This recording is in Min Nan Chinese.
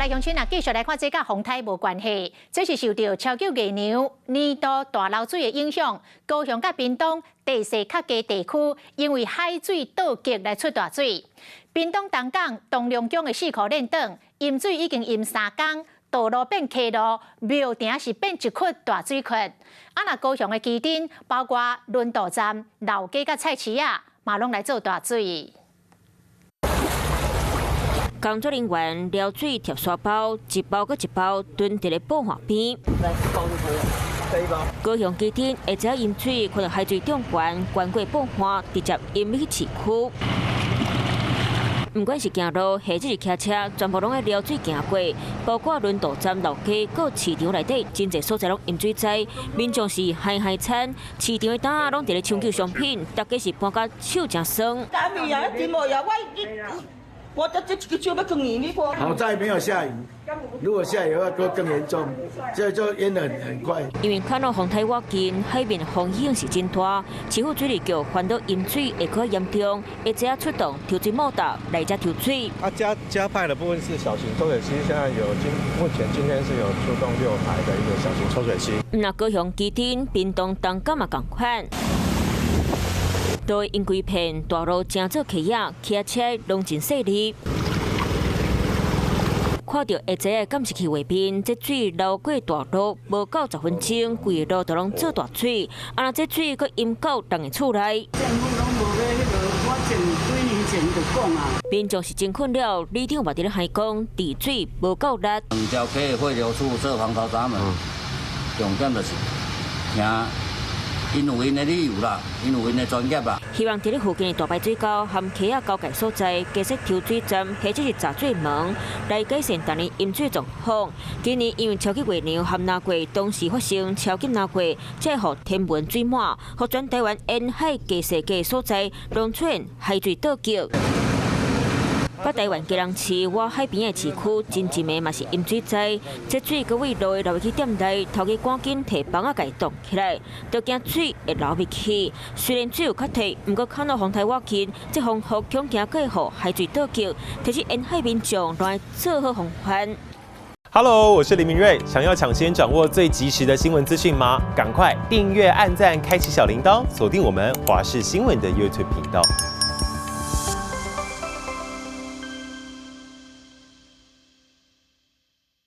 來鄉親啊，繼續來看這佮風颱無關係，這是受著超級月娘年度大流水的影響，高雄佮屏東地勢較低地區，因為海水倒激來出大水。屏東東港東龍宮的四箍練轉，淹水已經淹3工，道路變溪路，廟埕是變一窟大水窟。啊，若高雄的旗津，包括輪渡站、老街佮菜市仔，嘛攏來做大水。工作人員撩水疊沙包，一包閣一包囤佇咧布岸邊。高雄旗津下晝淹水，看著海水漲懸，懸過布岸，直接淹入去市區。毋管是行路，或者是騎車，全部攏愛撩水行過。包括輪渡站、老街、閣市場內底，真濟所在攏淹水災，民眾是害害慘。市場的擔仔攏佇咧搶救商品，大家是搬甲手誠酸。我這這個手欲囥你看。好在沒有下雨，如果下雨的話，就更嚴重，這就淹得很快。因為看到風颱倚近，海面風險是真大，市府水利局煩惱淹水會較嚴重，會這出動抽水莫達來遮抽水。啊，加派的部分是小型抽水機，現在有今目前今天是有出動6台的一個小型抽水機。那高雄旗津、屏東東港嘛仝款。都淹規片大路，成做溪仔，騎車攏真細膩。看著下載的監視器畫面，這水流過大路，無夠10分鐘，規个路就攏做大水。啊，這水閣淹到人的厝內。政府攏無欲彼个，我前幾年前就講啊。民眾是真困擾，里長嘛佇咧喊講，治水無夠力。兩條溪的匯流處設防潮閘門，重點就是聽。𪜶有𪜶的理由啦，𪜶有𪜶的專業啦。希望佇咧附近的大排水溝和溪仔交界所在，加設抽水站或者是閘水門，來改善逐年淹水狀況。今年因為超級月娘和藍過同時發生超級藍過，才會予天文水滿，予全台灣沿海低勢低所在攏出現海水倒激。北台灣基隆市倚海邊的市區，真濟暝嘛是淹水災，這水閣對路流入去店內，頭家趕緊提枋仔共擋起來，都驚水會流入去。雖然水有較退，毋過看到風颱倚近，這風雨恐驚閣會予海水倒激，提醒沿海民眾攏愛做好防範。 Hello，我是林明瑞，想要搶先掌握最及時的新聞資訊嗎？趕快訂閱、按讚、開啟小鈴鐺，鎖定我們華視新聞的 YouTube 頻道。